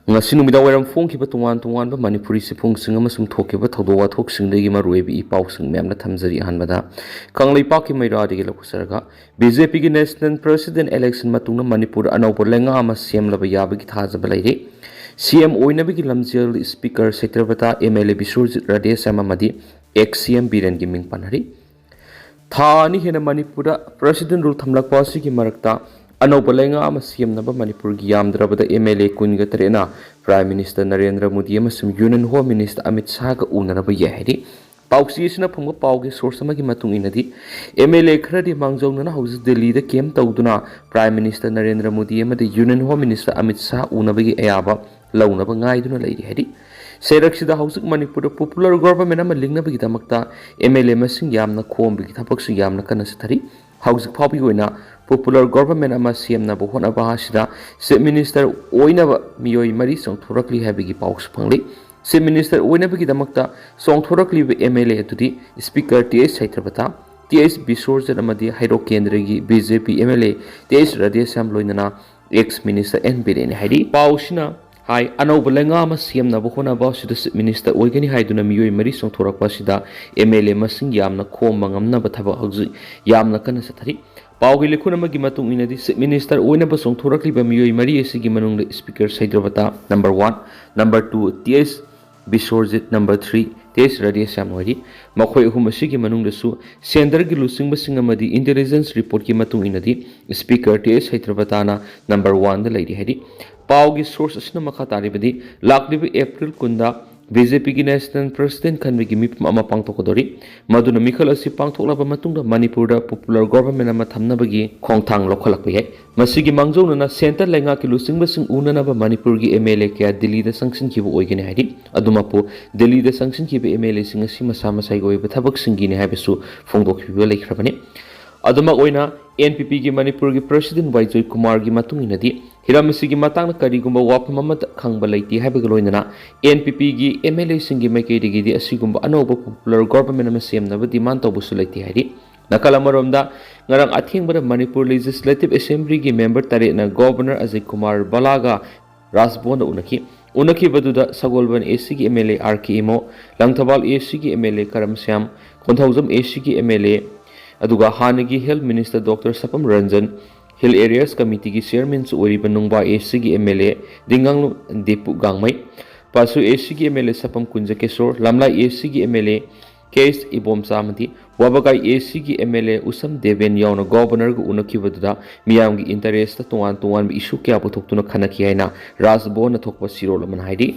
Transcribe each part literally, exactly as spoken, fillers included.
ꯉꯁꯤ ꯅꯨꯃꯤꯗꯥꯡ ꯋꯥꯏꯔꯝ ꯐꯣꯡꯈꯤꯕ ꯇꯣꯉꯥꯟ ꯇꯣꯉꯥꯟꯕ ꯃꯅꯤꯄꯨꯔꯤ ꯆꯦꯐꯣꯡꯁꯤꯡ ꯑꯃꯁꯨꯡ ꯊꯣꯛꯈꯤꯕ ꯊꯧꯗꯣꯛ ꯋꯥꯊꯣꯛꯁꯤꯡꯗꯒꯤ ꯃꯔꯨꯑꯣꯏꯕ ꯏ ꯄꯥꯎꯁꯤꯡ ꯃꯌꯥꯝꯅ ꯊꯝꯖꯔꯤ꯫ ꯑꯍꯥꯟꯕꯗ ꯀꯪꯂꯩꯄꯥꯛꯀꯤ ꯃꯩꯔꯥꯗꯒꯤ ꯂꯧꯊꯣꯛꯆꯔꯒ, ꯕꯤ ꯖꯦ ꯄꯤꯒꯤ ꯅꯦꯁꯅꯦꯜ ꯄ꯭ꯔꯁꯤꯗꯦꯟ ꯏꯂꯦꯛꯁꯟ ꯃꯇꯨꯡꯗ ꯃꯅꯤꯄꯨꯔꯗ ꯑꯅꯧꯕ ꯂꯩꯉꯥꯛ ꯑꯃ ꯁꯦꯝꯂꯕ ꯌꯥꯕꯒꯤ ꯊꯥꯖꯕ ꯂꯩꯔꯤ꯫ ꯁꯤ ꯑꯦꯝ ꯑꯣꯏꯅꯕꯒꯤ ꯂꯝꯖꯦꯜ speaker Satyabrata, M L A Biswajit Radheshyam ꯑꯃꯗꯤ ꯑꯦꯛꯁ ꯁꯤ ꯑꯦꯝ ꯕꯤꯔꯦꯟꯒꯤ ꯃꯤꯡ ꯄꯟꯅꯔꯤ꯫ ꯊꯥ ꯑꯅꯤ ꯍꯦꯟꯅ ꯃꯅꯤꯄꯨꯔꯗ ꯄ꯭ꯔꯁꯤꯗꯦꯟ ꯔꯨꯜ ꯊꯝꯂꯛꯄ ꯑꯁꯤꯒꯤ ꯃꯔꯛꯇ ꯑꯅꯧꯕ ꯂꯩꯉꯥꯛ ꯑꯃ ꯁꯦꯝꯅꯕ ꯃꯅꯤꯄꯨꯔꯒꯤ ꯌꯥꯝꯗ꯭ꯔꯕꯗ ꯑꯦꯝ ꯑꯦꯜ ꯑꯦ ꯀꯨꯟꯒ ꯇꯔꯦꯠꯅ ꯄ꯭ꯔꯥꯏꯝ ꯃꯤꯅꯤꯁꯇꯔ ꯅꯔꯦꯟꯗ꯭ꯔ ꯃꯣꯗꯤ ꯑꯃꯁꯨꯡ ꯌꯨꯅꯤꯌꯟ ꯍꯣꯝ ꯃꯤꯅꯤꯁꯇꯔ ꯑꯃꯤꯠ ꯁꯥꯍꯒ ꯎꯅꯔꯕ ꯌꯥꯏ ꯍꯥꯏꯔꯤ꯫ ꯄꯥꯎꯆꯦ ꯑꯁꯤꯅ ꯐꯪꯕ ꯄꯥꯎꯒꯤ ꯁꯣꯔꯁ ꯑꯃꯒꯤ ꯃꯇꯨꯡ ꯏꯟꯅꯗꯤ, ꯑꯦꯝ ꯑꯦꯜ ꯑꯦ ꯈꯔꯗꯤ ꯃꯥꯡꯖꯧꯅꯅ ꯍꯧꯖꯤꯛ ꯗꯤꯜꯂꯤꯗ ꯀꯦꯝꯞ ꯇꯧꯗꯨꯅ ꯄ꯭ꯔꯥꯏꯝ ꯃꯤꯅꯤꯁꯇꯔ ꯅꯔꯦꯟꯗ꯭ꯔ ꯃꯣꯗꯤ ꯑꯃꯗꯤ union home minister Amit Shah ꯎꯅꯕꯒꯤ ꯑꯌꯥꯕ ꯂꯧꯅꯕ ꯉꯥꯏꯗꯨꯅ ꯂꯩꯔꯤ ꯍꯥꯏꯔꯤ꯫ ꯁꯦꯔꯛꯁꯤꯗ ꯍꯧꯖꯤꯛ ꯃꯅꯤꯄꯨꯔꯗ ꯄꯣꯄꯨꯂꯔ ꯒꯣꯚꯔꯟꯃꯦꯟꯠ ꯑꯃ ꯂꯤꯡꯅꯕꯒꯤꯗꯃꯛꯇ ꯑꯦꯝ ꯑꯦꯜ ꯑꯦ ꯃꯁꯤꯡ ꯌꯥꯝꯅ ꯈꯣꯝꯕꯒꯤ ꯊꯕꯛꯁꯨ ꯌꯥꯝꯅ ꯀꯟꯅ ꯆꯠꯊꯔꯤ꯫ ꯍꯧꯖꯤꯛ ꯐꯥꯎꯕꯒꯤ ꯑꯣꯏꯅ ꯄꯣꯄꯨꯂꯔ ꯒꯣꯚꯔꯟꯃꯦꯟꯠ ꯑꯃ ꯁꯦꯝꯅꯕ ꯍꯣꯠꯅꯕ ꯑꯁꯤꯗ ꯆꯤꯐ ꯃꯤꯅꯤꯁꯇꯔ ꯑꯣꯏꯅꯕ ꯃꯤꯑꯣꯏ ꯃꯔꯤ ꯆꯣꯡꯊꯣꯔꯛꯂꯤ ꯍꯥꯏꯕꯒꯤ ꯄꯥꯎꯁꯨ ꯐꯪꯂꯤ꯫ ꯆꯤꯐ ꯃꯤꯅꯤꯁꯇꯔ ꯑꯣꯏꯅꯕꯒꯤꯗꯃꯛꯇ ꯆꯣꯡꯊꯣꯔꯛꯂꯤꯕ ꯑꯦꯝ ꯑꯦꯜ ꯑꯦ ꯑꯗꯨꯗꯤ speaker T H Satyabrata, T H Biswajit ꯑꯃꯗꯤ ꯍꯩꯔꯣꯛ ꯀꯦꯟꯗ꯭ꯔꯒꯤ B J P M L A T H Radheshyam ꯂꯣꯏꯅꯅ ꯑꯦꯛꯁ ꯃꯤꯅꯤꯁꯇꯔ ꯑꯦꯟ ꯕꯤꯔꯦꯟꯅꯤ ꯍꯥꯏꯔꯤ꯫ ꯄꯥꯎꯁꯤꯅ ꯍꯥꯏ, ꯑꯅꯧꯕ ꯂꯩꯉꯥꯛ ꯑꯃ ꯁꯦꯝꯅꯕ ꯍꯣꯠꯅꯕ ꯑꯁꯤꯗ ꯆꯤꯐ ꯃꯤꯅꯤꯁꯇꯔ ꯑꯣꯏꯒꯅꯤ ꯍꯥꯏꯗꯨꯅ ꯃꯤꯑꯣꯏ ꯃꯔꯤ ꯆꯣꯡꯊꯣꯔꯛꯄ ꯑꯁꯤꯗ ꯑꯦꯝ ꯑꯦꯜ ꯑꯦ ꯃꯁꯤꯡ ꯌꯥꯝꯅ ꯈꯣꯝꯕ ꯉꯝꯅꯕ ꯊꯕꯛ ꯍꯧꯖꯤꯛ ꯌꯥꯝꯅ ꯀꯟꯅ ꯆꯠꯊꯔꯤ꯫ ꯄꯥꯎꯒꯤ ꯂꯤꯈꯨꯟ ꯑꯃꯒꯤ ꯃꯇꯨꯡ ꯏꯟꯅꯗꯤ, ꯆꯤꯐ ꯃꯤꯅꯤꯁꯇꯔ ꯑꯣꯏꯅꯕ ꯆꯣꯡꯊꯣꯔꯛꯂꯤꯕ ꯃꯤꯑꯣꯏ ꯃꯔꯤ ꯑꯁꯤꯒꯤ ꯃꯅꯨꯡꯗ speaker Satyabrata, number one, number two, T H Biswajit, number three, T H Radheshyam ꯑꯣꯏꯔꯤ꯫ ꯃꯈꯣꯏ ꯑꯍꯨꯝ ꯑꯁꯤꯒꯤ ꯃꯅꯨꯡꯗꯁꯨ ꯁꯦꯟꯇꯔꯒꯤ ꯂꯨꯆꯤꯡꯕꯁꯤꯡ ꯑꯃꯗꯤ ꯏꯟꯇꯦꯂꯤꯖꯦꯟꯁ ꯔꯤꯄꯣꯔꯠꯀꯤ ꯃꯇꯨꯡ ꯏꯟꯅꯗꯤ, ꯁ꯭ꯄꯤꯀꯔ ꯇꯤ ꯑꯩꯆ ꯁꯇ꯭ꯌꯕ꯭ꯔꯇꯅ ꯅꯝꯕꯔ ꯋꯥꯟꯗ ꯂꯩꯔꯤ ꯍꯥꯏꯔꯤ꯫ ꯄꯥꯎꯒꯤ ꯁꯣꯔꯁ ꯑꯁꯤꯅ ꯃꯈꯥ ꯇꯥꯔꯤꯕꯗꯤ, ꯂꯥꯛꯂꯤꯕ ꯑꯦꯄ꯭ꯔꯤꯜ ꯀꯨꯟꯗ ꯕꯤ ꯖꯦ ꯄꯤꯒꯤ ꯅꯦꯁꯅꯦꯜ ꯄ꯭ꯔꯁꯤꯗꯦꯟꯠ ꯈꯟꯕꯒꯤ ꯃꯤꯐꯝ ꯑꯃ ꯄꯥꯡꯊꯣꯛꯀꯗꯧꯔꯤ꯫ ꯃꯗꯨꯅ ꯃꯤꯈꯜ ꯑꯁꯤ ꯄꯥꯡꯊꯣꯛꯂꯕ ꯃꯇꯨꯡꯗ ꯃꯅꯤꯄꯨꯔꯗ ꯄꯣꯄꯨꯂꯔ ꯒꯣꯚꯔꯟꯃꯦꯟꯠ ꯑꯃ ꯊꯝꯅꯕꯒꯤ ꯈꯣꯡꯊꯥꯡ ꯂꯧꯈꯠꯂꯛꯄ ꯌꯥꯏ꯫ ꯃꯁꯤꯒꯤ ꯃꯥꯡꯖꯧꯅꯅ ꯁꯦꯟꯇꯔ ꯂꯩꯉꯥꯛꯀꯤ ꯂꯨꯆꯤꯡꯕꯁꯤꯡ ꯎꯅꯅꯕ ꯃꯅꯤꯄꯨꯔꯒꯤ ꯑꯦꯝ ꯑꯦꯜ ꯑꯦ ꯀꯌꯥ ꯗꯤꯜꯂꯤꯗ ꯆꯪꯁꯤꯟꯈꯤꯕ ꯑꯣꯏꯒꯅꯤ ꯍꯥꯏꯔꯤ꯫ ꯑꯗꯨꯃꯛꯄꯨ, ꯗꯤꯜꯂꯤꯗ ꯆꯪꯁꯤꯟꯈꯤꯕ ꯑꯦꯝ ꯑꯦꯜ ꯑꯦꯁꯤꯡ ꯑꯁꯤ ꯃꯁꯥ ꯃꯁꯥꯒꯤ ꯑꯣꯏꯕ ꯊꯕꯛꯁꯤꯡꯒꯤꯅꯤ ꯍꯥꯏꯕꯁꯨ ꯐꯣꯡꯗꯣꯛꯈꯤꯕ ꯂꯩꯈ꯭ꯔꯕꯅꯤ꯫ ꯑꯗꯨꯃꯛ ꯑꯣꯏꯅ, ꯑꯦꯟ ꯄꯤ ꯄꯤꯒꯤ ꯃꯅꯤꯄꯨꯔꯒꯤ ꯄ꯭ꯔꯁꯤꯗꯦꯟꯠ ꯋꯥꯏ ꯖꯣꯏꯀꯨꯃꯥꯔꯒꯤ ꯃꯇꯨꯡ ꯏꯟꯅꯗꯤ, ꯍꯤꯔꯝ ꯑꯁꯤꯒꯤ ꯃꯇꯥꯡꯗ ꯀꯔꯤꯒꯨꯝꯕ ꯋꯥꯐꯝ ꯑꯃꯠꯇ ꯈꯪꯕ ꯂꯩꯇꯦ ꯍꯥꯏꯕꯒ ꯂꯣꯏꯅꯅ, ꯑꯦꯟ ꯄꯤ ꯄꯤꯒꯤ ꯑꯦꯝ ꯑꯦꯜ ꯑꯦꯁꯤꯡꯒꯤ ꯃꯥꯏꯀꯩꯗꯒꯤꯗꯤ ꯑꯁꯤꯒꯨꯝꯕ ꯑꯅꯧꯕ ꯄꯣꯄꯨꯂꯔ ꯒꯣꯚꯔꯟꯃꯦꯟꯠ ꯑꯃ ꯁꯦꯝꯅꯕ ꯗꯤꯃꯥꯟ ꯇꯧꯕꯁꯨ ꯂꯩꯇꯦ ꯍꯥꯏꯔꯤ꯫ ꯅꯥꯀꯜ ꯑꯃꯔꯣꯝꯗ, ꯉꯔꯥꯡ ꯑꯊꯦꯡꯕꯗ ꯃꯅꯤꯄꯨꯔ ꯂꯦꯖꯤꯁꯂꯦꯇꯤꯚ ꯑꯦꯁꯦꯝꯕ꯭ꯂꯤꯒꯤ ꯃꯦꯝꯕꯔ ꯇꯔꯦꯠꯅ ꯒꯣꯚꯔꯅꯔ ꯑꯖꯌ ꯀꯨꯃꯥꯔ ꯚꯜꯂꯥꯒ ꯔꯥꯖꯚꯣꯟꯗ ꯎꯅꯈꯤ꯫ ꯎꯅꯈꯤꯕꯗꯨꯗ ꯁꯒꯣꯜꯕꯟ ꯑꯦ ꯁꯤꯒꯤ ꯑꯦꯝ ꯑꯦꯜ ꯑꯦ ꯑꯥꯔ ꯀꯦ ꯏꯃꯣ, ꯂꯪꯊꯕꯥꯜ ꯑꯦ ꯁꯤꯒꯤ ꯑꯦꯝ ꯑꯦꯜ ꯑꯦ ꯀꯔꯝ ꯁ꯭ꯌꯥꯝ, ꯀꯣꯟꯊꯧꯖꯝ ꯑꯦ ꯁꯤꯒꯤ ꯑꯦꯝ ꯑꯦꯜ ꯑꯦ, ꯑꯗꯨꯒ ꯍꯥꯟꯅꯒꯤ health minister doctor Sapam Ranjan, hill areas ꯀꯃꯤꯇꯤꯒꯤ ꯆꯤꯌꯔꯃꯦꯟꯁꯨ ꯑꯣꯏꯔꯤꯕ ꯅꯨꯡꯕꯥ ꯑꯦ ꯁꯤꯒꯤ M L A Dinganglu Dipu Gangmei, ꯄꯥꯁꯨ ꯑꯦ ꯁꯤꯒꯤ ꯑꯦꯝ ꯑꯦꯜ ꯑꯦ ꯁꯄꯝ ꯀꯨꯟꯖꯀꯦꯁꯣꯔ, ꯂꯝꯂꯥꯏ ꯑꯦ ꯁꯤꯒꯤ ꯑꯦꯝ ꯑꯦꯜ ꯑꯦ ꯀꯦ ꯑꯦꯁ ꯏꯕꯣꯝꯆꯥ ꯑꯃꯗꯤ ꯋꯥꯕꯒꯥꯏ ꯑꯦ ꯁꯤꯒꯤ ꯑꯦꯝ ꯑꯦꯜ ꯑꯦ ꯎꯁꯝ ꯗꯦꯕꯦꯟ ꯌꯥꯎꯅ ꯒꯣꯕꯔꯅꯔꯒ ꯎꯅꯈꯤꯕꯗꯨꯗ ꯃꯤꯌꯥꯝꯒꯤ ꯏꯟꯇꯔꯦꯁꯇ ꯇꯣꯉꯥꯟ ꯇꯣꯉꯥꯟꯕ ꯏꯁꯨ ꯀꯌꯥ ꯄꯨꯊꯣꯛꯇꯨꯅ ꯈꯟꯅꯈꯤ ꯍꯥꯏꯅ ꯔꯥꯖꯚꯣꯟꯅ ꯊꯣꯛꯄ ꯁꯤꯔꯣꯜ ꯑꯃꯅ ꯍꯥꯏꯔꯤ꯫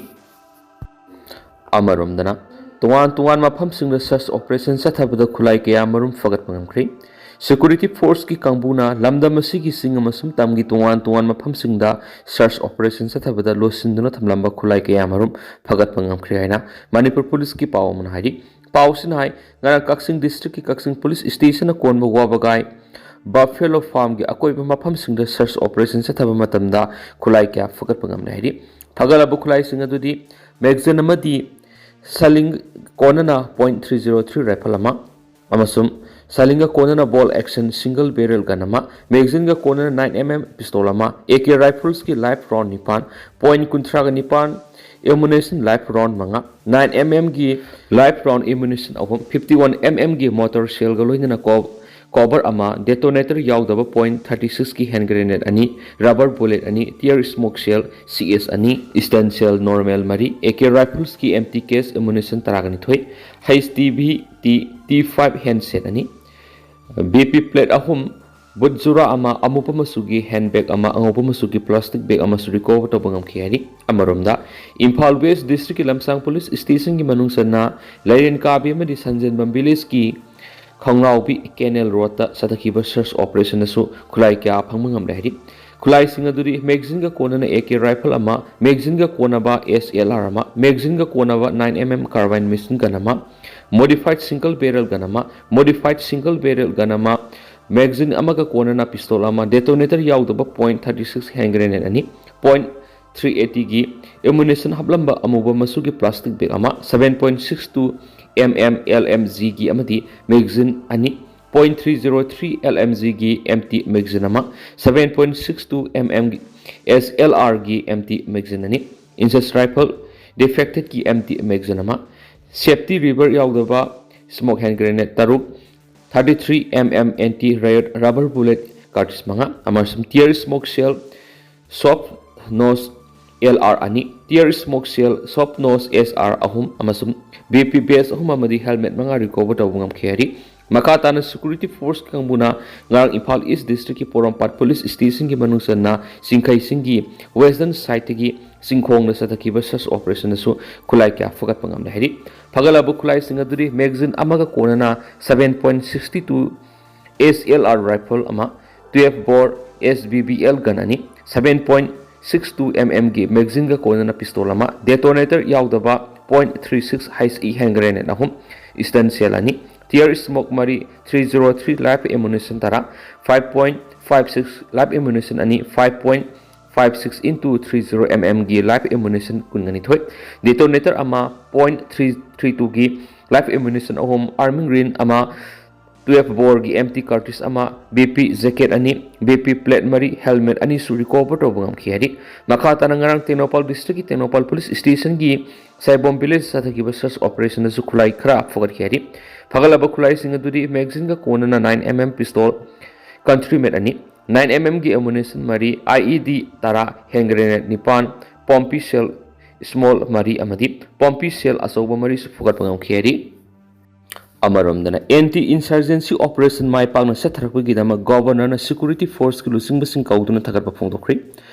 ꯑꯃꯔꯣꯝꯗꯅ, ꯇꯣꯉꯥꯟ ꯇꯣꯉꯥꯟ ꯃꯐꯝꯁꯤꯡꯗ ꯁꯔꯆ ꯑꯣꯄꯔꯦꯁꯟ ꯆꯠꯊꯕꯗ ꯈꯨꯠꯂꯥꯏ ꯀꯌꯥ ꯃꯔꯨꯝ ꯐꯒꯠꯄ ꯉꯝꯈ꯭ꯔꯦ꯫ ꯁꯦꯀ꯭ꯌꯨꯔꯤꯇꯤ ꯐꯣꯔꯁꯀꯤ ꯀꯥꯡꯕꯨꯅ ꯂꯝꯗꯝ ꯑꯁꯤꯒꯤ ꯆꯤꯡ ꯑꯃꯁꯨꯡ ꯇꯝꯒꯤ ꯇꯣꯉꯥꯟ ꯇꯣꯉꯥꯟ ꯃꯐꯝꯁꯤꯡꯗ ꯁꯔꯆ ꯑꯣꯄꯔꯦꯁꯟ ꯆꯠꯊꯕꯗ ꯂꯣꯠꯁꯤꯟꯗꯨꯅ ꯊꯝꯂꯝꯕ ꯈꯨꯠꯂꯥꯏ ꯀꯌꯥ ꯃꯔꯨꯝ ꯐꯒꯠꯄ ꯉꯝꯈ꯭ꯔꯦ ꯍꯥꯏꯅ ꯃꯅꯤꯄꯨꯔ ꯄꯨꯂꯤꯁꯀꯤ ꯄꯥꯎ ꯑꯃꯅ ꯍꯥꯏꯔꯤ꯫ ꯄꯥꯎꯁꯤꯅ ꯍꯥꯏ, ꯉꯔꯥꯡ ꯀꯛꯆꯤꯡ ꯗꯤꯁꯇ꯭ꯔꯤꯛꯀꯤ ꯀꯛꯆꯤꯡ ꯄꯨꯂꯤꯁ ꯁ꯭ꯇꯦꯁꯟꯅ ꯀꯣꯟꯕ ꯋꯥꯕꯒꯥꯏ ꯕꯐꯦꯂꯣ ꯐꯥꯔꯝꯒꯤ ꯑꯀꯣꯏꯕ ꯃꯐꯝꯁꯤꯡꯗ ꯁꯔꯆ ꯑꯣꯄꯔꯦꯁꯟ ꯆꯠꯊꯕ ꯃꯇꯝꯗ ꯈꯨꯠꯂꯥꯏ ꯀꯌꯥ ꯐꯒꯠꯄ ꯉꯝꯂꯦ ꯍꯥꯏꯔꯤ꯫ ꯐꯒꯠꯂꯕ ꯈꯨꯠꯂꯥꯏꯁꯤꯡ ꯑꯗꯨꯗꯤ ꯃꯦꯒꯖꯤꯟ ꯑꯃꯗꯤ ꯁꯂꯤꯡ ꯀꯣꯟꯅꯅ point three zero three rifle ꯑꯃ ꯑꯃꯁꯨꯡ ꯁꯂꯤꯡꯒ ꯀꯣꯟꯅꯅ ꯕꯣꯜ ꯑꯦꯛꯁꯟ ꯁꯤꯡꯒꯜ ꯕꯦꯔꯦꯜ ꯒꯟ ꯑꯃ, ꯃꯦꯒꯖꯤꯟꯒ ꯀꯣꯟꯅꯅ ꯅꯥꯏꯟ ꯑꯦꯝ ꯑꯦꯝ ꯄꯤꯁꯇꯣꯜ ꯑꯃ, ꯑꯦ ꯀꯦ ꯔꯥꯏꯐꯜꯁꯀꯤ ꯂꯥꯏꯐ ꯔꯥꯎꯟ ꯅꯤꯄꯥꯟ, ꯄꯣꯏꯟ ꯀꯨꯟꯊ꯭ꯔꯥꯒ ꯅꯤꯄꯥꯟ ꯑꯦꯃꯨꯅꯦꯁꯟ ꯂꯥꯏꯐ ꯔꯥꯎꯟ ꯃꯉꯥ, ꯅꯥꯏꯟ ꯑꯦꯝ ꯑꯦꯝꯒꯤ ꯂꯥꯏꯐ ꯔꯥꯎꯟ ꯑꯦꯃꯨꯅꯦꯁꯟ ꯑꯍꯨꯝ, ꯐꯤꯐꯇꯤ ꯋꯥꯟ ꯑꯦꯝ ꯑꯦꯝꯒꯤ ꯃꯣꯇꯣꯔ ꯁꯦꯜꯒ ꯂꯣꯏꯅꯅ ꯀꯣ-, ꯀꯣꯕꯔ ꯑꯃ, ꯗꯦꯇꯣꯅꯦꯇꯔ ꯌꯥꯎꯗꯕ ꯄꯣꯏꯟ ꯊꯥꯔꯇꯤ ꯁꯤꯛꯁꯀꯤ ꯍꯦꯟ ꯒ꯭ꯔꯦꯅꯦꯗ ꯑꯅꯤ, ꯔꯕꯔ ꯕꯨꯂꯦꯠ ꯑꯅꯤ, ꯇꯤꯌꯔ ꯁ꯭ꯃꯣꯛ ꯁꯦꯜ, ꯁꯤ ꯑꯦꯁ ꯑꯅꯤ, ꯏꯁꯇꯟ ꯁꯦꯜ ꯅꯣꯔꯃꯦꯜ ꯃꯔꯤ, ꯑꯦ ꯀꯦ ꯔꯥꯏꯐꯜꯁꯀꯤ ꯑꯦꯝꯇꯤ ꯀꯦꯁ ꯑꯦꯃꯨꯅꯦꯁꯟ ꯇꯔꯥꯒ ꯅꯤꯊꯣꯏ, H T V T T five handset ꯑꯅꯤ, ꯕꯤ ꯄꯤ ꯄ꯭ꯂꯦꯠ ꯑꯍꯨꯝ, ꯕꯨꯠ ꯖꯨꯔꯥ ꯑꯃ, ꯑꯃꯨꯕ ꯃꯆꯨꯒꯤ ꯍꯦꯟ ꯕꯦꯒ ꯑꯃ, ꯑꯉꯧꯕ ꯃꯆꯨꯒꯤ ꯄ꯭ꯂꯥꯁꯇꯤꯛ ꯕꯦꯒ ꯑꯃꯁꯨ ꯔꯤꯀꯣꯚꯔ ꯇꯧꯕ ꯉꯝꯈꯤ ꯍꯥꯏꯔꯤ꯫ ꯏꯝꯐꯥꯜ ꯋꯦꯁ ꯗꯤꯁꯇ꯭ꯔꯤꯛꯀꯤ ꯂꯝꯁꯥꯡ ꯄꯨꯂꯤꯁ ꯁ꯭ꯇꯦꯁꯟꯒꯤ ꯃꯅꯨꯡ ꯆꯟꯅ ꯂꯩꯔꯦꯟ ꯀꯥꯕꯤ ꯑꯃꯗꯤ ꯁꯟꯖꯦꯟꯕꯝ ꯚꯤꯂꯦꯖꯀꯤ ꯈꯣꯡꯅꯥꯎꯕꯤ ꯀꯦꯅꯦꯜ ꯔꯣꯗꯇ ꯆꯠꯊꯈꯤꯕ ꯁꯔꯆ ꯑꯣꯄꯔꯦꯁꯟꯗꯁꯨ ꯈꯨꯠꯂꯥꯏ ꯀꯌꯥ ꯐꯪꯕ ꯉꯝꯂꯦ ꯍꯥꯏꯔꯤ꯫ ꯈꯨꯠꯂꯥꯏꯁꯤꯡ ꯑꯗꯨꯗꯤ ꯃꯦꯒꯖꯤꯟꯒ ꯀꯣꯟꯅꯅ ꯑꯦ ꯀꯦ ꯔꯥꯏꯐꯜ ꯑꯃ, ꯃꯦꯒꯖꯤꯟꯒ ꯀꯣꯟꯅꯕ ꯑꯦꯁ ꯑꯦꯜ ꯑꯥꯔ ꯑꯃ, ꯃꯦꯒꯖꯤꯟꯒ ꯀꯣꯟꯅꯕ nine M M carbine machine gun ꯑꯃ, ꯃꯣꯗꯤꯐꯥꯏꯗ ꯁꯤꯡꯒꯜ ꯕꯦꯔꯦꯜ ꯒꯟ ꯑꯃ, ꯃꯣꯗꯤꯐꯥꯏꯗ ꯁꯤꯡꯒꯜ ꯕꯦꯔꯦꯜ ꯒꯟ ꯑꯃ, ꯃꯦꯒꯖꯤꯟ ꯑꯃꯒ ꯀꯣꯟꯅꯅ ꯄꯤꯁꯇꯣꯜ ꯑꯃ, ꯗꯦꯇꯣꯅꯦꯇꯔ ꯌꯥꯎꯗꯕ point thirty six hand grenade ꯑꯅꯤ, ꯄꯣꯏꯟ ꯊ꯭ꯔꯤ ꯑꯦꯇꯤꯒꯤ ꯑꯦꯃꯨꯅꯦꯁꯟ ꯍꯥꯞꯂꯝꯕ ꯑꯃꯨꯕ ꯃꯆꯨꯒꯤ ꯄ꯭ꯂꯥꯁꯇꯤꯛ ꯕꯦꯒ ꯑꯃ, seven point six two M M L M ꯖꯤꯒꯤ ꯑꯃꯗꯤ ꯃꯦꯒꯖꯤꯟ ꯑꯅꯤ, point three zero three L M ꯖꯤꯒꯤ ꯑꯦꯝꯇꯤ ꯃꯦꯒꯖꯤꯟ ꯑꯃ, seven point six two M ꯑꯦꯝꯒꯤ ꯑꯦꯁ ꯑꯦꯜ ꯑꯥꯔꯒꯤ ꯑꯦꯝ ꯇꯤ ꯃꯦꯒꯥꯖꯤꯟ ꯑꯅꯤ, ꯏꯟꯆꯦꯁ ꯔꯥꯏꯐꯜ ꯗꯤꯐꯦꯛꯇꯦꯗꯀꯤ ꯑꯦꯝ ꯇꯤ ꯃꯦꯒꯥꯖꯤꯟ ꯑꯃ, ꯁꯦꯐꯇꯤ ꯔꯤꯕꯔ ꯌꯥꯎꯗꯕ ꯁ꯭ꯃꯣꯛ ꯍꯦꯟ ꯒ꯭ꯔꯦꯅꯦꯗ ꯇꯔꯨꯛ, thirty three M M anti riot rubber bullet cartridge ꯃꯉꯥ ꯑꯃꯁꯨꯡ tear smoke shell soft nose L R ꯑꯅꯤ, tear smoke shell soft nose S R ꯑꯍꯨꯝ ꯑꯃꯁꯨꯡ ꯕꯤ ꯄꯤ ꯕꯦꯁ ꯑꯍꯨꯝ ꯑꯃꯗꯤ ꯍꯦꯜꯃꯦꯠ ꯃꯉꯥ ꯔꯤꯀꯣꯚꯔ ꯇꯧꯕ ꯉꯝꯈꯤ ꯍꯥꯏꯔꯤ꯫ ꯃꯈꯥ ꯇꯥꯅ ꯁꯦꯀ꯭ꯌꯨꯔꯤꯇꯤ ꯐꯣꯔꯁ ꯀꯥꯡꯕꯨꯅ ꯉꯔꯥꯡ ꯏꯝꯐꯥꯜ ꯏꯁ ꯗꯤꯁꯇ꯭ꯔꯤꯛꯀꯤ ꯄꯣꯔꯣꯝꯄꯥꯠ ꯄꯨꯂꯤꯁ ꯁ꯭ꯇꯦꯁꯟꯒꯤ ꯃꯅꯨꯡ ꯆꯟꯅ ꯆꯤꯡꯈꯩꯁꯤꯡꯒꯤ ꯋꯦꯁꯇꯔꯟ ꯁꯥꯏꯠꯇꯒꯤ ꯆꯤꯡꯈꯣꯡꯗ ꯆꯠꯊꯈꯤꯕ ꯁꯔꯆ ꯑꯣꯄꯔꯦꯁꯟꯗꯁꯨ ꯈꯨꯠꯂꯥꯏ ꯀꯌꯥ ꯐꯒꯠꯄ ꯉꯝꯂꯦ ꯍꯥꯏꯔꯤ꯫ ꯐꯒꯠꯂꯕ ꯈꯨꯠꯂꯥꯏꯁꯤꯡ ꯑꯗꯨꯗꯤ ꯃꯦꯒꯥꯖꯤꯟ ꯑꯃꯒ ꯀꯣꯟꯅꯅ seven point six two S L R rifle ꯑꯃ, twelve bore S B B L gun ꯑꯅꯤ, seven point six two M M ꯒꯤ ꯃꯦꯒꯥꯖꯤꯟꯒ ꯀꯣꯟꯅꯅ ꯄꯤꯁꯇꯣꯜ ꯑꯃ, ꯗꯦꯇꯣꯅꯦꯇꯔ ꯌꯥꯎꯗꯕ point three six H E hand grenade ꯑꯍꯨꯝ, stun shell ꯑꯅꯤ, tear smoke ꯃꯔꯤ, three zero three live ammunition ꯇꯔꯥ, five point five six live ammunition ꯑꯅꯤ, five point five six into three zero M M ꯒꯤ live ammunition ꯀꯨꯟꯒ ꯅꯤꯊꯣꯏ, detonator ꯑꯃ, point three three two ꯒꯤ live ammunition ꯑꯍꯨꯝ, arming ring ꯑꯃ, twelve boreꯒꯤ empty cartridge ꯑꯃ, B P jacket ꯑꯅꯤ, B P plate ꯃꯔꯤ, helmet ꯑꯅꯤꯁꯨ recover ꯇꯧꯕ ꯉꯝꯈꯤ ꯍꯥꯏꯔꯤ꯫ ꯃꯈꯥ ꯇꯥꯅ ꯉꯔꯥꯡ ꯇꯦꯡꯅꯧꯄꯥꯜ ꯗꯤꯁꯇ꯭ꯔꯤꯛꯀꯤ ꯇꯦꯡꯅꯧꯄꯥꯜ ꯄꯨꯂꯤꯁ ꯁ꯭ꯇꯦꯁꯟꯒꯤ ꯁꯥꯏꯕꯣꯝ ꯚꯤꯂꯦꯖ ꯆꯠꯊꯈꯤꯕ search operationꯗꯁꯨ ꯈꯨꯠꯂꯥꯏ ꯈꯔ ꯐꯒꯠꯈꯤ ꯍꯥꯏꯔꯤ꯫ ꯐꯒꯠꯂꯕ ꯈꯨꯠꯂꯥꯏꯁꯤꯡ ꯑꯗꯨꯗꯤ ꯃꯦꯒꯥꯖꯤꯟꯒ ꯀꯣꯟꯅꯅ nine M M pistol, country made ꯑꯅꯤ, nine M M ꯒꯤ ammunition ꯃꯔꯤ, I E D ꯇꯔꯥ, hand grenade ꯅꯤꯄꯥꯟ, poppy shell small ꯃꯔꯤ ꯑꯃꯗꯤ poppy shell ꯑꯆꯧꯕ ꯃꯔꯤꯁꯨ ꯐꯨꯒꯠꯄ ꯉꯝꯈꯤ ꯍꯥꯏꯔꯤ꯫ ꯑꯃꯔꯣꯝꯗꯅ, anti insurgency operation ꯃꯥꯏ ꯄꯥꯛꯅ ꯆꯠꯊꯔꯛꯄꯒꯤꯗꯃꯛ ꯒꯣꯚꯔꯅꯔꯅ ꯁꯦꯀ꯭ꯌꯨꯔꯤꯇꯤ ꯐꯣꯔꯁꯀꯤ ꯂꯨꯆꯤꯡꯕꯁꯤꯡ ꯀꯧꯗꯨꯅ ꯊꯥꯒꯠꯄ ꯐꯣꯡꯗꯣꯛꯈ꯭ꯔꯤ꯫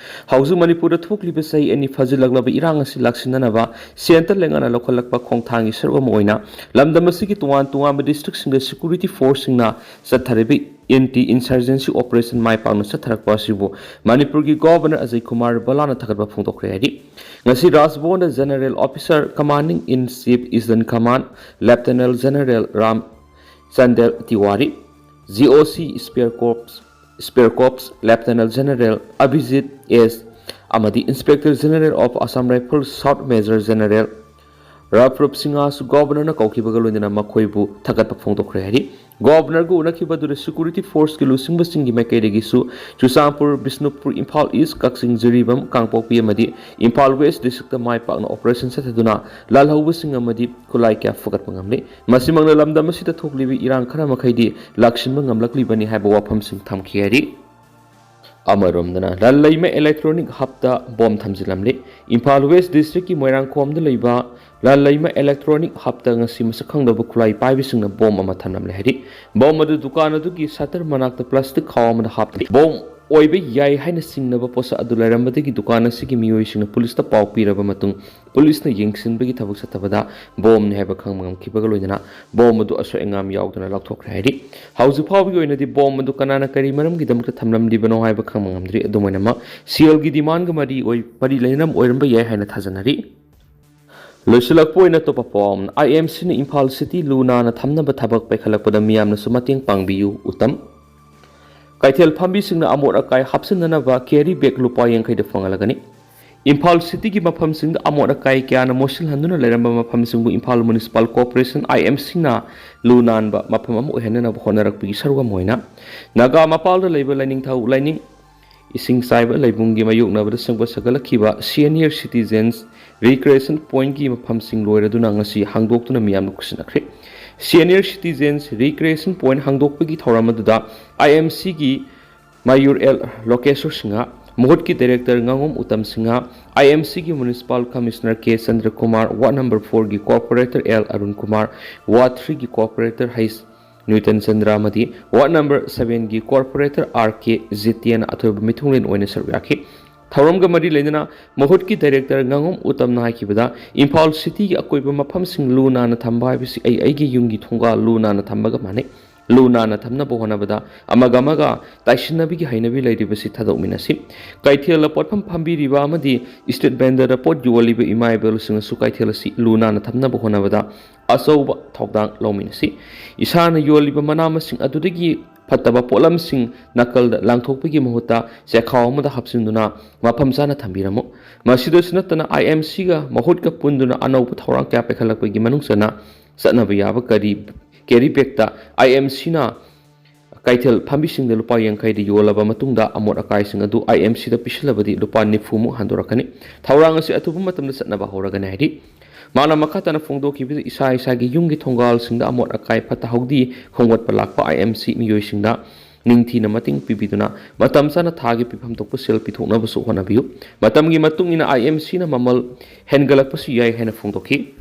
ꯍꯧꯖꯤꯛ ꯃꯅꯤꯄꯨꯔꯗ ꯊꯣꯛꯂꯤꯕ ꯆꯍꯤ ꯑꯅꯤ ꯐꯥꯖꯤꯜꯂꯛꯂꯕ ꯏꯔꯥꯡ ꯑꯁꯤ ꯂꯥꯛꯁꯤꯟꯅꯅꯕ ꯁꯦꯟꯇꯔ ꯂꯩꯉꯥꯛꯅ ꯂꯧꯈꯠꯂꯛꯄ ꯈꯣꯡꯊꯥꯡꯒꯤ ꯁꯔꯨꯛ ꯑꯃ ꯑꯣꯏꯅ ꯂꯝꯗꯝ ꯑꯁꯤꯒꯤ ꯇꯣꯉꯥꯟ ꯇꯣꯉꯥꯟꯕ ꯗꯤꯁꯇ꯭ꯔꯤꯛꯁꯤꯡꯗ ꯁꯦꯀ꯭ꯌꯨꯔꯤꯇꯤ ꯐꯣꯔꯁꯁꯤꯡꯅ ꯆꯠꯊꯔꯤꯕ ꯑꯦꯟꯇꯤ ꯏꯟꯁꯔꯖꯦꯟꯁꯤ ꯑꯣꯄꯔꯦꯁꯟ ꯃꯥꯏ ꯄꯥꯛꯅ ꯆꯠꯊꯔꯛꯄ ꯑꯁꯤꯕꯨ ꯃꯅꯤꯄꯨꯔꯒꯤ ꯒꯣꯚꯔꯅꯔ ꯑꯖꯌ ꯀꯨꯃꯥꯔ ꯚꯜꯂꯥꯅ ꯊꯥꯒꯠꯄ ꯐꯣꯡꯗꯣꯛꯈ꯭ꯔꯦ ꯍꯥꯏꯔꯤ꯫ ꯉꯁꯤ ꯔꯥꯖꯚꯕꯟꯗ General Officer Commanding in Chief Eastern Command Lieutenant General Ram Chandra ꯇꯤꯋꯥꯔꯤ, G O C Spear Corps, Spear Corps Lieutenant General Abhijit S ꯑꯃꯗꯤ Inspector General of Assam Rifles South Major General ꯔꯥꯞꯔꯨꯞ ꯁꯤꯡꯍꯁꯨ ꯒꯣꯚꯔꯅꯔꯅ ꯀꯧꯈꯤꯕꯒ ꯂꯣꯏꯅꯅ ꯃꯈꯣꯏꯕꯨ ꯊꯥꯒꯠꯄ ꯐꯣꯡꯗꯣꯛꯈ꯭ꯔꯦ ꯍꯥꯏꯔꯤ꯫ ꯒꯣꯚꯔꯅꯔꯒ ꯎꯅꯈꯤꯕ ꯑꯗꯨꯗ ꯁꯦꯀ꯭ꯌꯨꯔꯤꯇꯤ ꯐꯣꯔꯁꯀꯤ ꯂꯨꯆꯤꯡꯕꯁꯤꯡꯒꯤ ꯃꯥꯏꯀꯩꯗꯒꯤꯁꯨ ꯆꯨꯔꯆꯥꯟꯄꯨꯔ, ꯕꯤꯁꯅꯨꯄꯨꯔ, ꯏꯝꯐꯥꯜ ꯏꯁ, ꯀꯛꯆꯤꯡ, ꯖꯤꯔꯤꯕꯥꯝ, ꯀꯥꯡꯄꯣꯛꯄꯤ ꯑꯃꯗꯤ ꯏꯝꯐꯥꯜ ꯋꯦꯁ ꯗꯤꯁꯇ꯭ꯔꯤꯛꯇ ꯃꯥꯏ ꯄꯥꯛꯅ operation ꯆꯠꯊꯗꯨꯅ ꯂꯥꯜꯍꯧꯕꯁꯤꯡ ꯑꯃꯗꯤ ꯈꯨꯠꯂꯥꯏ ꯀꯌꯥ ꯐꯨꯒꯠꯄ ꯉꯝꯂꯤ꯫ ꯃꯁꯤꯃꯛꯅ ꯂꯝꯗꯝ ꯑꯁꯤꯗ ꯊꯣꯛꯂꯤꯕ ꯏꯔꯥꯡ ꯈꯔ ꯃꯈꯩꯗꯤ ꯂꯥꯛꯁꯤꯟꯕ ꯉꯝꯂꯛꯂꯤꯕꯅꯤ ꯍꯥꯏꯕ ꯋꯥꯐꯝꯁꯤꯡ ꯊꯝꯈꯤ ꯍꯥꯏꯔꯤ꯫ ꯑꯃꯔꯣꯝꯗꯅ ꯂꯟꯂꯩꯃ ꯏꯂꯦꯛꯇ꯭ꯔꯣꯅꯤꯛ ꯍꯕꯇ ꯕꯣꯝ ꯊꯝꯖꯤꯜꯂꯝꯂꯤ꯫ ꯏꯝꯐꯥꯜ ꯋꯦꯁ ꯗꯤꯁꯇ꯭ꯔꯤꯛꯀꯤ ꯃꯣꯏꯔꯥꯡꯈꯣꯝꯗ ꯂꯩꯕ ꯂꯟꯂꯩꯃ ꯏꯂꯦꯛꯇ꯭ꯔꯣꯅꯤꯛ ꯍꯕꯇ ꯉꯁꯤ ꯃꯁꯛ ꯈꯪꯗꯕ ꯈꯨꯠꯂꯥꯏ ꯄꯥꯏꯕꯁꯤꯡꯅ ꯕꯣꯝ ꯑꯃ ꯊꯝꯂꯝꯂꯦ ꯍꯥꯏꯔꯤ꯫ ꯕꯣꯝ ꯑꯗꯨ ꯗꯨꯀꯥꯟ ꯑꯗꯨꯒꯤ ꯁꯇꯔ ꯃꯅꯥꯛꯇ ꯄ꯭ꯂꯥꯁꯇꯤꯛ ꯈꯥꯎ ꯑꯃꯗ ꯍꯥꯞꯂꯤ꯫ ꯕꯣꯝ ꯑꯣꯏꯕ ꯌꯥꯏ ꯍꯥꯏꯅ ꯆꯤꯡꯅꯕ ꯄꯣꯠꯁꯛ ꯑꯗꯨ ꯂꯩꯔꯝꯕꯗꯒꯤ ꯗꯨꯀꯥꯟ ꯑꯁꯤꯒꯤ ꯃꯤꯑꯣꯏꯁꯤꯡꯅ ꯄꯨꯂꯤꯁꯇ ꯄꯥꯎ ꯄꯤꯔꯕ ꯃꯇꯨꯡ ꯄꯨꯂꯤꯁꯅ ꯌꯦꯡꯁꯤꯟꯕꯒꯤ ꯊꯕꯛ ꯆꯠꯊꯕꯗ ꯕꯣꯝꯅꯤ ꯍꯥꯏꯕ ꯈꯪꯕ ꯉꯝꯈꯤꯕꯒ ꯂꯣꯏꯅꯅ ꯕꯣꯝ ꯑꯗꯨ ꯑꯁꯣꯏ ꯑꯉꯥꯝ ꯌꯥꯎꯗꯅ ꯂꯧꯊꯣꯛꯈ꯭ꯔꯦ ꯍꯥꯏꯔꯤ꯫ ꯍꯧꯖꯤꯛ ꯐꯥꯎꯕꯒꯤ ꯑꯣꯏꯅꯗꯤ ꯕꯣꯝ ꯑꯗꯨ ꯀꯅꯥꯅ ꯀꯔꯤ ꯃꯔꯝꯒꯤꯗꯃꯛꯇ ꯊꯝꯂꯝꯂꯤꯕꯅꯣ ꯍꯥꯏꯕ ꯈꯪꯕ ꯉꯝꯗ꯭ꯔꯤ꯫ ꯑꯗꯨꯝ ꯑꯣꯏꯅꯃꯛ ꯁꯦꯜꯒꯤ ꯗꯤꯃꯥꯟꯒ ꯃꯔꯤ ꯑꯣꯏ-, ꯃꯔꯤ ꯂꯩꯅꯅ ꯑꯣꯏꯔꯝꯕ ꯌꯥꯏ ꯍꯥꯏꯅ ꯊꯥꯖꯅꯔꯤ꯫ ꯂꯣꯏꯁꯤꯜꯂꯛꯄ ꯑꯣꯏꯅ ꯑꯇꯣꯞꯄ ꯄꯥꯎ ꯑꯃꯅ, ꯑꯥꯏ ꯑꯦꯝ ꯁꯤꯅ ꯏꯝꯐꯥꯜ ꯁꯤꯇꯤ ꯂꯨ ꯅꯥꯟꯅ ꯊꯝꯅꯕ ꯊꯕꯛ ꯄꯥꯏꯈꯠꯂꯛꯄꯗ ꯃꯤꯌꯥꯝꯅꯁꯨ ꯃꯇꯦꯡ ꯄꯥꯡꯕꯤꯌꯨ, ꯎꯇꯝ꯫ ꯀꯩꯊꯦꯜ ꯐꯝꯕꯤꯁꯤꯡꯅ ꯑꯃꯣꯠ ꯑꯀꯥꯏ ꯍꯥꯞꯆꯤꯟꯅꯅꯕ ꯀꯦꯔꯤ ꯕꯦꯒ ꯂꯨꯄꯥ ꯌꯥꯡꯈꯩꯗ ꯐꯪꯍꯜꯂꯒꯅꯤ꯫ ꯏꯝꯐꯥꯜ ꯁꯤꯇꯤꯒꯤ ꯃꯐꯝꯁꯤꯡꯗ ꯑꯃꯣꯠ ꯑꯀꯥꯏ ꯀꯌꯥꯅ ꯃꯣꯠꯁꯤꯜꯍꯟꯗꯨꯅ ꯂꯩꯔꯝꯕ ꯃꯐꯝꯁꯤꯡꯕꯨ ꯏꯝꯐꯥꯜ ꯃ꯭ꯌꯨꯅꯤꯁꯤꯄꯥꯜ ꯀꯣꯔꯄꯣꯔꯦꯁꯟ, ꯑꯥꯏ ꯑꯦꯝ ꯁꯤꯅ ꯂꯨ ꯅꯥꯟꯕ ꯃꯐꯝ ꯑꯃ ꯑꯣꯏꯍꯟꯅꯅꯕ ꯍꯣꯠꯅꯔꯛꯄꯒꯤ ꯁꯔꯨꯛ ꯑꯃ ꯑꯣꯏꯅ ꯅꯥꯒꯥ ꯃꯄꯥꯜꯗ ꯂꯩꯕ ꯂꯥꯏꯅꯤꯡꯊꯧ ꯂꯥꯏꯅꯤꯡ ꯏꯁꯤꯡ ꯆꯥꯏꯕ ꯂꯩꯕꯨꯡꯒꯤ ꯃꯥꯌꯣꯛꯅꯕꯗ ꯁꯦꯝꯒꯠ ꯁꯥꯒꯠꯂꯛꯈꯤꯕ ꯁꯤꯅꯤꯌꯔ ꯁꯤꯇꯤꯖꯦꯟꯁ ꯔꯤꯀ꯭ꯔꯤꯌꯦꯁꯟ ꯄꯣꯏꯟꯠꯀꯤ ꯃꯐꯝꯁꯤꯡ ꯂꯣꯏꯔꯗꯨꯅ ꯉꯁꯤ ꯍꯥꯡꯗꯣꯛꯇꯨꯅ ꯃꯤꯌꯥꯝꯅ ꯈꯨꯠꯁꯤꯟꯅꯈ꯭ꯔꯦ꯫ ꯁꯤꯅꯤꯌꯔ ꯁꯤꯇꯤꯖꯦꯟꯁ ꯔꯤꯀ꯭ꯔꯤꯌꯦꯁꯟ ꯄꯣꯏꯟꯠ ꯍꯥꯡꯗꯣꯛꯄꯒꯤ ꯊꯧꯔꯝ ꯑꯗꯨꯗ ꯑꯥꯏ ꯑꯦꯝ ꯁꯤꯒꯤ ꯃꯌꯨꯔ ꯑꯦꯜ ꯂꯣꯀꯦꯁꯣꯔ ꯁꯤꯡꯍ, ꯃꯍꯨꯠꯀꯤ ꯗꯥꯏꯔꯦꯛꯇꯔ ꯉꯥꯉꯣꯝ ꯎꯇꯝ ꯁꯤꯡꯍ, ꯑꯥꯏ ꯑꯦꯝ ꯁꯤꯒꯤ ꯃ꯭ꯌꯨꯅꯤꯁꯤꯄꯥꯜ ꯀꯃꯤꯁꯅꯔ ꯀꯦ ꯆꯟꯗ꯭ꯔꯀꯨꯃꯥꯔ, ꯋꯥꯔꯗ ꯅꯝꯕꯔ ꯐꯣꯔꯒꯤ ꯀꯣꯔꯄꯣꯔꯦꯇꯔ ꯑꯦꯜ ꯑꯔꯨꯟ ꯀꯨꯃꯥꯔ, ꯋꯥꯔꯗ ꯊ꯭ꯔꯤꯒꯤ ꯀꯣꯔꯄꯣꯔꯦꯇꯔ ꯍꯩꯆ ꯅ꯭ꯌꯨꯇꯟ ꯆꯟꯗ꯭ꯔ ꯑꯃꯗꯤ ꯋꯥꯔꯗ ꯅꯝꯕꯔ ꯁꯚꯦꯟꯒꯤ ꯀꯣꯔꯄꯣꯔꯦꯇꯔ ꯑꯥꯔ ꯀꯦ ꯖꯤꯇꯦꯟ ꯑꯊꯣꯏꯕ ꯃꯤꯊꯨꯡꯂꯦꯟ ꯑꯣꯏꯅ ꯁꯔꯨꯛ ꯌꯥꯈꯤ꯫ ꯊꯧꯔꯝꯒ ꯃꯔꯤ ꯂꯩꯅꯅ ꯃꯍꯨꯠꯀꯤ ꯗꯥꯏꯔꯦꯛꯇꯔ ꯉꯥꯉꯣꯝ ꯎꯇꯝꯅ ꯍꯥꯏꯈꯤꯕꯗ, ꯏꯝꯐꯥꯜ ꯁꯤꯇꯤꯒꯤ ꯑꯀꯣꯏꯕ ꯃꯐꯝꯁꯤꯡ ꯂꯨ ꯅꯥꯟꯅ ꯊꯝꯕ ꯍꯥꯏꯕꯁꯤ ꯑꯩ ꯑꯩꯒꯤ ꯌꯨꯝꯒꯤ ꯊꯣꯡꯒꯥꯜ ꯂꯨ ꯅꯥꯟꯅ ꯊꯝꯕꯒ ꯃꯥꯟꯅꯩ꯫ ꯂꯨ ꯅꯥꯟꯅ ꯊꯝꯅꯕ ꯍꯣꯠꯅꯕꯗ ꯑꯃꯒ ꯑꯃꯒ ꯇꯥꯏꯁꯤꯟꯅꯕꯒꯤ ꯍꯩꯅꯕꯤ ꯂꯩꯔꯤꯕꯁꯤ ꯊꯥꯗꯣꯛꯃꯤꯟꯅꯁꯤ꯫ ꯀꯩꯊꯦꯜꯗ ꯄꯣꯠꯐꯝ ꯐꯝꯕꯤꯔꯤꯕ ꯑꯃꯗꯤ ꯁ꯭ꯇ꯭ꯔꯤꯠ ꯚꯦꯟꯗꯔꯗ ꯄꯣꯠ ꯌꯣꯜꯂꯤꯕ ꯏꯃꯥ ꯏꯕꯦꯜꯁꯤꯡꯅꯁꯨ ꯀꯩꯊꯦꯜ ꯑꯁꯤ ꯂꯨ ꯅꯥꯟꯅ ꯊꯝꯅꯕ ꯍꯣꯠꯅꯕꯗ ꯑꯆꯧꯕ ꯊꯧꯗꯥꯡ ꯂꯧꯃꯤꯟꯅꯁꯤ꯫ ꯏꯁꯥꯅ ꯌꯣꯜꯂꯤꯕ ꯃꯅꯥ ꯃꯁꯤꯡ ꯑꯗꯨꯗꯒꯤ ꯐꯠꯇꯕ ꯄꯣꯠꯂꯝꯁꯤꯡ ꯅꯥꯀꯜꯗ ꯂꯪꯊꯣꯛꯄꯒꯤ ꯃꯍꯨꯠꯇ ꯆꯦꯈꯥꯎ ꯑꯃꯗ ꯍꯥꯞꯆꯤꯟꯗꯨꯅ ꯃꯐꯝ ꯆꯥꯅ ꯊꯝꯕꯤꯔꯝꯃꯨ꯫ ꯃꯁꯤꯗꯁꯨ ꯅꯠꯇꯅ, ꯑꯥꯏ ꯑꯦꯝ ꯁꯤꯒ ꯃꯍꯨꯠꯀ ꯄꯨꯟꯗꯨꯅ ꯑꯅꯧꯕ ꯊꯧꯔꯥꯡ ꯀꯌꯥ ꯄꯥꯏꯈꯠꯂꯛꯄꯒꯤ ꯃꯅꯨꯡ ꯆꯟꯅ ꯆꯠꯅꯕ ꯌꯥꯕ ꯀꯔꯤ ꯀꯦꯔꯤ ꯕꯦꯒꯇ ꯑꯥꯏ ꯑꯦꯝ ꯁꯤꯅ ꯀꯩꯊꯦꯜ ꯐꯝꯕꯤꯁꯤꯡꯗ ꯂꯨꯄꯥ ꯌꯥꯡꯈꯩꯗ ꯌꯣꯜꯂꯕ ꯃꯇꯨꯡꯗ ꯑꯃꯣꯠ ꯑꯀꯥꯏꯁꯤꯡ ꯑꯗꯨ ꯑꯥꯏ ꯑꯦꯝ ꯁꯤꯗ ꯄꯤꯁꯤꯜꯂꯕꯗꯤ ꯂꯨꯄꯥ ꯅꯤꯐꯨꯃꯨꯛ ꯍꯟꯗꯣꯔꯛꯀꯅꯤ꯫ ꯊꯧꯔꯥꯡ ꯑꯁꯤ ꯑꯊꯨꯕ ꯃꯇꯝꯗ ꯆꯠꯅꯕ ꯍꯧꯔꯒꯅꯤ ꯍꯥꯏꯔꯤ꯫ ꯃꯥꯅ ꯃꯈꯥ ꯇꯥꯅ ꯐꯣꯡꯗꯣꯛꯈꯤꯕꯗ ꯏꯁꯥ ꯏꯁꯥꯒꯤ ꯌꯨꯝꯒꯤ ꯊꯣꯡꯒꯥꯜꯁꯤꯡꯗ ꯑꯃꯣꯠ ꯑꯀꯥꯏ ꯐꯠꯇ ꯍꯥꯎꯗꯤ ꯈꯣꯝꯒꯠꯄ ꯂꯥꯛꯄ ꯑꯥꯏ ꯑꯦꯝ ꯁꯤ ꯃꯤꯑꯣꯏꯁꯤꯡꯗ ꯅꯤꯡꯊꯤꯅ ꯃꯇꯦꯡ ꯄꯤꯕꯤꯗꯨꯅ ꯃꯇꯝ ꯆꯥꯅ ꯊꯥꯒꯤ ꯄꯤꯐꯝ ꯊꯣꯛꯄ ꯁꯦꯜ ꯄꯤꯊꯣꯛꯅꯕꯁꯨ ꯍꯣꯠꯅꯕꯤꯌꯨ꯫ ꯃꯇꯝꯒꯤ ꯃꯇꯨꯡ ꯏꯟꯅ ꯑꯥꯏ ꯑꯦꯝ ꯁꯤꯅ ꯃꯃꯜ ꯍꯦꯟꯒꯠꯂꯛꯄꯁꯨ ꯌꯥꯏ ꯍꯥꯏꯅ ꯐꯣꯡꯗꯣꯛꯈꯤ꯫